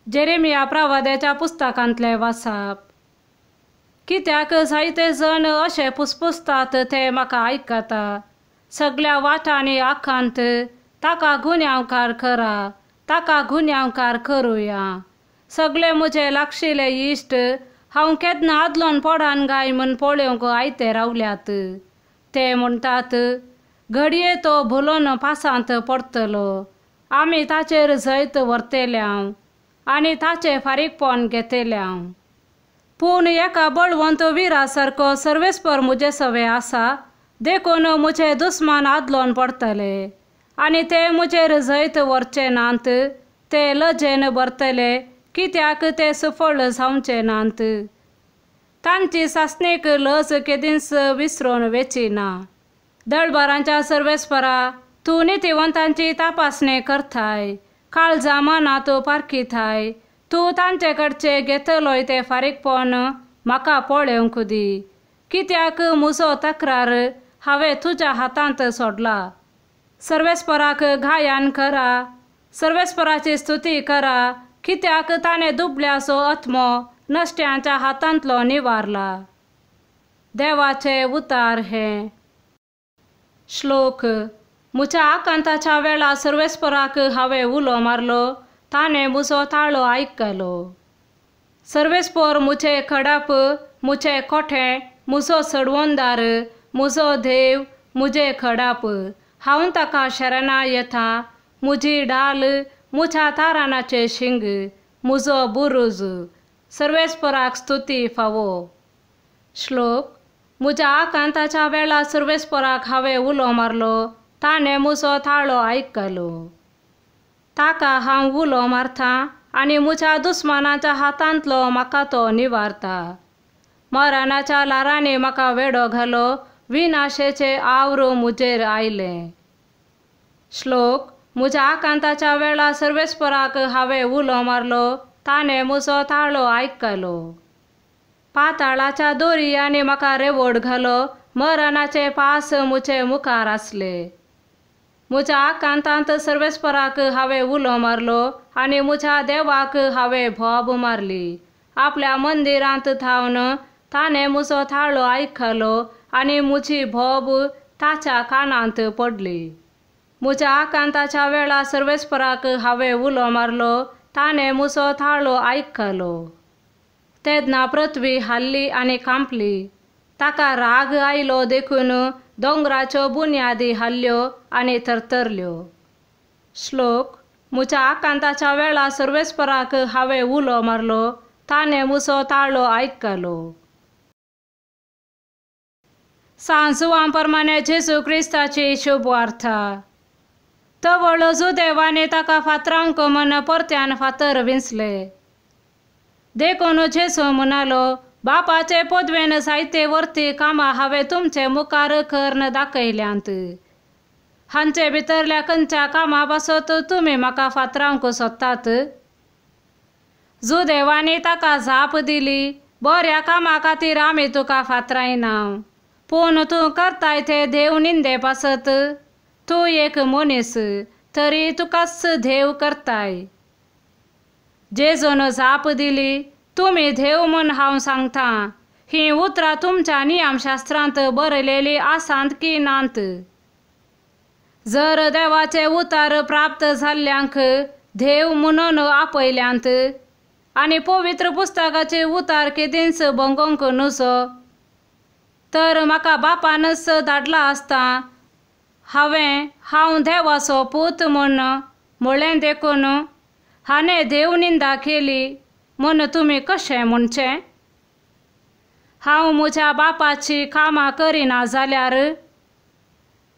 Jeremiah प्रवाद्याच्या पुस्तकांतले वाचप. कित्याक जायते जण अशे पुसपुसतात ते म्हाका आयकता. सगल्या वाटांनी आखांत ताका गुन्यांवकार करा, ताका गुन्यांवकार करुया. सगळे म्हजे लागशिल्ले इश्ट हांव केन्ना आदलोन पोडान गाय म्हूण पळोवंक आयते रावल्यात. ते म्हणटात, घडये तो भुलोन पासांत पडटलो, आमी ताचेर जैत व्हरतल्यांव आनी ताचें फारीकपण घेतल्यांव. पूण एका बळवंत विरा सारको सर्वेस्पर म्हजे सवे आसा, देखून म्हजे दुस्मान आदलोन पडटले आनी ते म्हजेर जैत व्हरचे नात. ते लजेन भरतले, कित्याक ते सुफळ जावचे नात. तांची सासणीक लज केदींच विसरून वेची ना. दळबारांच्या सर्वेस्परा, तूं नितीवंतांची तपासणी करताय, काळजा मनां तूं पारखिताय. तूं तांचे कडचे घेतलोय ते फारीकपण म्हाका पळोवंक दी, कित्याक म्हजो तक्रार हांवें तुज्या हातांत सोडला. सर्वेस्पराक गायन करा, सर्वेस्पराची स्तुती करा, कित्याक ताणें दुबल्याचो आत्मो नश्ट्यांच्या हातांतलो निवारला. देवाचे उतार हे. श्लोक. म्हज्या आकांताच्या वेळा सर्वेस्पराक हांवें उलो मारलो, ताणें म्हजो ताळो आयकलो. सर्वेस्पर म्हजें खडप, म्हजें कोठें, म्हजो सडवणदार, म्हजो देव, म्हजें खडप. हांव ताका शरणा येता. म्हजी ढाल, म्हज्या ताराणाचें शिंग, म्हजो बुरूज. सर्वेस्पराक स्तुती फावो. श्लोक. म्हज्या आकांताच्या वेळा सर्वेस्पराक हांवें उलो मारलो, ताणें म्हजो ताळो आयकलो. ताका हांव उलो मारता आनी म्हज्या दुस्मानाच्या हातांतलो म्हाका तो निवारता. मरणाच्या ल्हारांनी म्हाका वेडो घालो, विनाशेचे आवरो म्हजेर आयले. श्लोक. म्हज्या आकांताच्या वेळा सर्वेस्पराक हांवें उलो मारलो, ताणें म्हजो ताळो आयकलो. पाताळाच्या दोरयांनी म्हाका रेवड घालो, मरणाचे पास म्हजे मुखार आसले. म्हज्या आकांतांत सर्वेस्पराक हांवें उलो मारलो आनी म्हज्या देवाक हांवें भोब मारली. आपल्या मंदिरांत थावन ताणें म्हजो ताळो आयकलो आनी म्हजी भोब ताच्या कानांत पडली. म्हज्या आकांताच्या वेळा सर्वेस्पराक हांवें उलो मारलो, ताणें म्हजो ताळो आयकलो. तेन्ना पृथ्वी हाल्ली आनी कांपली. ताका राग आयलो देखून दोंगराच्यो बुन्यादी हाल्ल्यो आनी थरथरल्यो. श्लोक. म्हज्या आकांताच्या वेळा सर्वेस्पराक हांवें उलो मारलो, ताणें म्हजो ताळो आयकलो. सांजुवां प्रमाणे जेजू क्रिस्ताची शुभवार्ता. तवळ जुदेवांनी ताका फातरांक म्हण परत्यान फातर विंचले. देखून जेजू म्हणालो, बापाचे पदवेन जायते वरती कामां हांवें तुमचे मुखार करून दाखयल्यांत. हांचे भितरल्या खंयच्या कामां पासत तुमी म्हाका फातरावंक सोदतात? जुदेवांनी ताका जाप दिली, बऱ्या कामा खातीर आमी तुका फातरायना, पूण तूं करताय ते देव निंदे पासत. तूं एक मनीस तरी तुकाच देव करताय. जेजून जाप दिली, तुमी देव म्हूण हांव सांगता. हीं उतरां तुमच्या नियमशास्त्रांत बरयलेलीं आसात की नात? जर देवाचे उतार प्राप्त जाल्ल्यांक देव म्हणून आपयल्यांत आनी पवित्र पुस्तकाचे उतार केदींच भंगोवंक नुजो, तर म्हाका बापानच धाडला आसता हांवें हांव देवाचो पूत म्हूण म्हळें देखून हाणें देव निंदा केली म्हूण तुमी कशें म्हणचें? हांव म्हज्या बापाची कामां करिना जाल्यार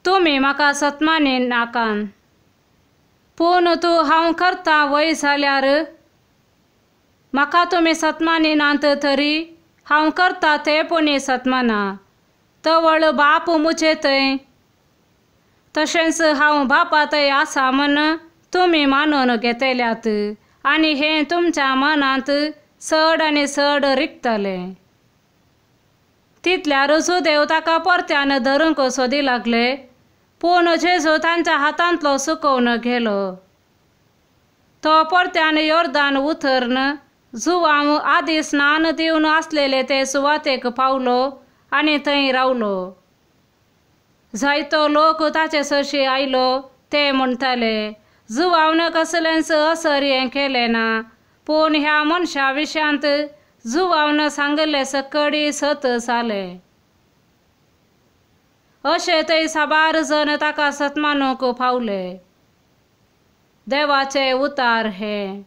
तुमी म्हाका सत्मानी नाकान, पूण तूं हांव करता वय जाल्यार म्हाका तुमी सत्मानी नात तरी हांव करता ते पुणी सत्माना. तवळ बाप म्हजे थंय तशेंच हांव बापा थंय आसा म्हूण तुमी मानून घेतल्यात आनी हें तुमच्या मनांत चड आनी चड रिगतलें. तितल्यार जुदेव ताका परत्यान धरूंक सोदी लागले, पूण जेजू तांच्या हातांतलो सुकोवन गेलो. तो परत्यान योर्दान उतर्न जुवांव आदी स्नान दिवन आसलेले ते सुवातेक पावलो आनी थंय रावलो. जायतो लोक ताचे सरशी आयलो. ते म्हणटाले, जुवावन कसलेंच असर हें केलें ना, पूण ह्या मनशा विशयांत जुवावन सांगिल्लें सकडी सत जालें. अशें थंय साबार जण ताका सत्मानूंक पावले. देवाचे उतार हे.